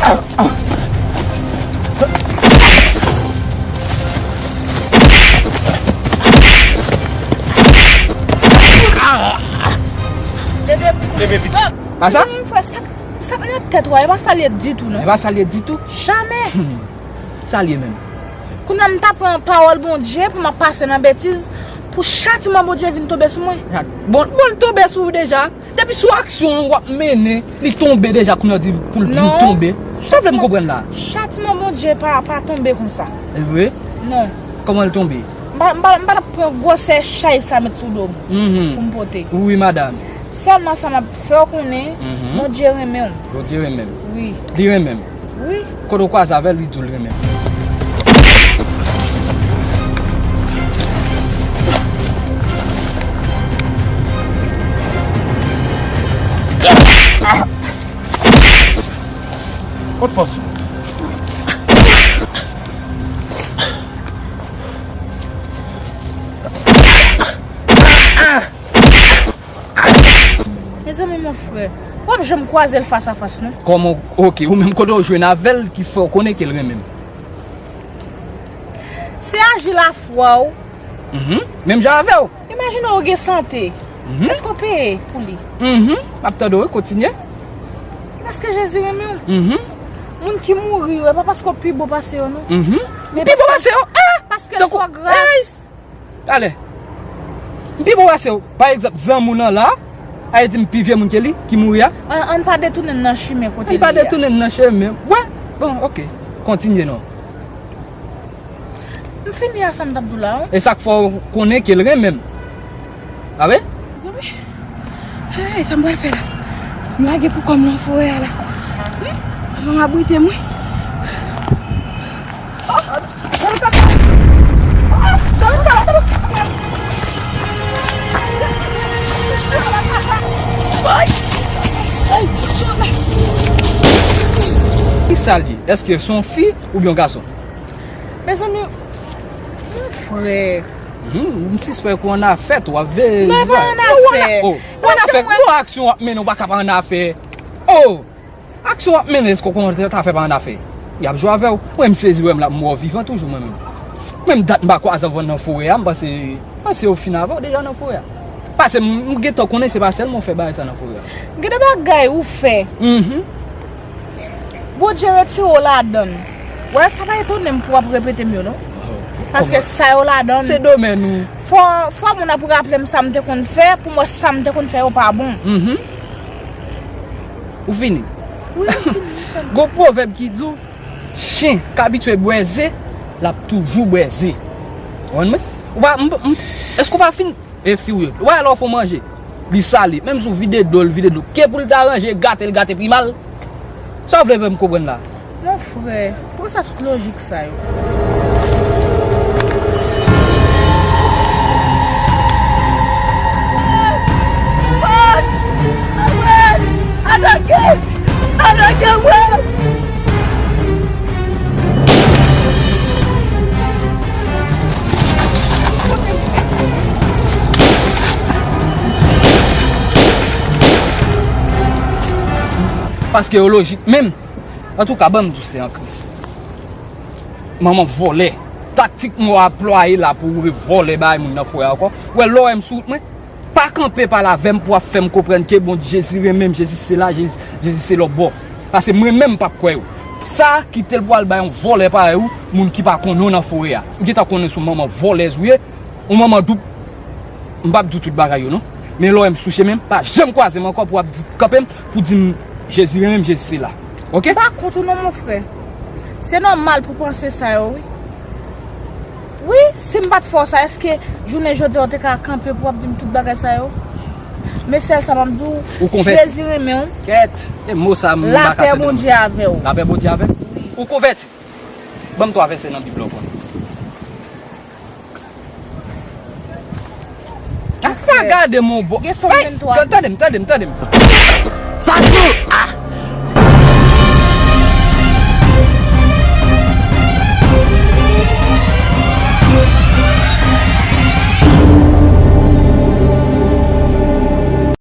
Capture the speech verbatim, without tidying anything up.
Leve vit. Leve vit. A sa? Mezanmi, frè, sa, sa k nan tèt ou a, e pa sa l ye ditou, non. E pa sa l ye ditou? Jamè. Sa l ye menm? Kounye a m ta pran pawòl Bondye pou m ap pase nan betiz, pou chatiman Bondye vin tonbe sou mwen. Bon, bon, l tonbe sou ou deja. Depi sou aksyon w ap mennen, li tonbe deja, kounye a w di pou l vin tonbe. Sa w vle m konprann la? Chatiman Bondye pa, pa tonbe konsa. E vre? Non. Kòman l tonbe? M pa, m pa, m pa t ap pran gwosè chay sa met sou do m pou m pote. Wi, madanm. Sèlman sa m ap fè w konnen, Bondye renmen w. Bondye renmen m. Wi. Li renmen m. Wi. Kote w kwaze avè l, li di w l renmen m. Kot fòs ou? Mezanmi, mon frè, w ap janm kwaze l fas a fas, non. Kòman? Oke, ou menm kote w jwenn avè l ki fè w konnen ke l renmen m? Se aji lafwa w. Mhm. Menm jan avè w. Imajine w gen sante. Mhm. Èske w peye pou li? Mhm. M ap tande w, wi, kontinye. Paske Jezi renmen w. Mhm. Moun ki mouri yo, e pa paske w pi bon pase yo, non. Mhm. Ou pi bon pase yo? Ah! Paske l fè w gras. Talè. M pi bon pase w. Pa egzanp, zanmi w nan la, a di m pi vye moun ke li, ki mouri a. Ann, ann pa detounen n nan chimen kote li ye a. Ann pa detounen n nan chimen. Wè. Bon, oke. Kontinye non. M fini a sa m t ap di w la, wi. E sa k fè w konnen ke l renmen m. A wi? Zanmi. Hey, sa m pral fè la? M lage pou kò m nan forè a la. Van ap brite m, wi. Kisa l ye? Èske se yon fi oubyen yon gason? Mezanmi, mon frè. Hmm, m sispèk ou annafè tou, w ap veye. Non, e pa annafè. Ou annafè, yon aksyon w ap mennen, ou pa ka pa annafè. Oh! Aksyon w ap mennen, èske w konn ta fè pa annafè? Y ap jwe avè w. Mwen, m sezi wè m la, m wè w vivan toujou, mwen menm. Menm dat m pa kwaze avè w nan forè a, m panse, m panse yo fin avè w deja nan forè a. Pase m, m gentan konnen se pa sèlman w fè bagay sa nan forè a. Gen de bagay ou fè. Mhm. Bondye retire w ladan l. Wè, sa pa etone m pou w ap repete m yo, non. Oh, paske sa yo ladan l. Se domèn ou. Fò, fò moun ap raple m sa m te konn fè, pou m wè sa m te konn fè yo pa bon. Mhm. Ou fini? Wi, m fini, m fini. Gon pwovèb ki di w, chen k abitye bwè ze, l ap toujou bwè ze. Ou konprann mwen? Ou pa, m, m, èske w pa fin? E fi w ye. Ou pa wè lè w fè w manje, li sale. Menm si w vide dlo, l vide dlo. Ke pou l ta ranje, gate, l gate pi mal. Sa w vle fè m konprann la? Mon frè, poukisa tout lojik sa yo? Atake! Atake mwen! Paske yo lojik menm. Antouka, ban m di w se an Kris. Manman vòlè. Taktik mwen w anplwaye la pou w revòlè bay moun nan forè a ankò. Ou wè lè w wè m sou wout mwen, pa kanpe pale avè m pou w ap fè m konprann ke bon Jezi renmen m, Jezi se la, Jezi, Jezi se lòtbò. Paske mwen menm m p ap kwè w. Sa kite l pou al bay yon vòlè parèy ou, moun ki pa konnen w nan forè a. M gentan konnen se yon manman vòlèz ou ye, yon manman doub. M p ap di w tout bagay yo non. Men lè w wè m sou chemen m, pa janm kwaze m ankò pou w ap di, kanpe m, pou di m Jezi renmen m, Jezi se la. Oke? M pa kont ou non, mon frè. Se nòmal pou panse sa yo, wi. Wi, si m pa t fè w sa, èske jounen jodi a w te ka kanpe pou w ap di m tout bagay sa yo? Men sèl sa m ap di w, Jezi renmen w. Kèt, e mo sa m pa ka tande non. Lapè Bondye avè w. Lapè Bondye avè m? Wi. Ou konvèti? Ban m twa vèsè nan Bib la w konnen. Apa gade mon bò. Gen Sòm venntwa. Tande m, tande m, tande m. Sa di w, ah,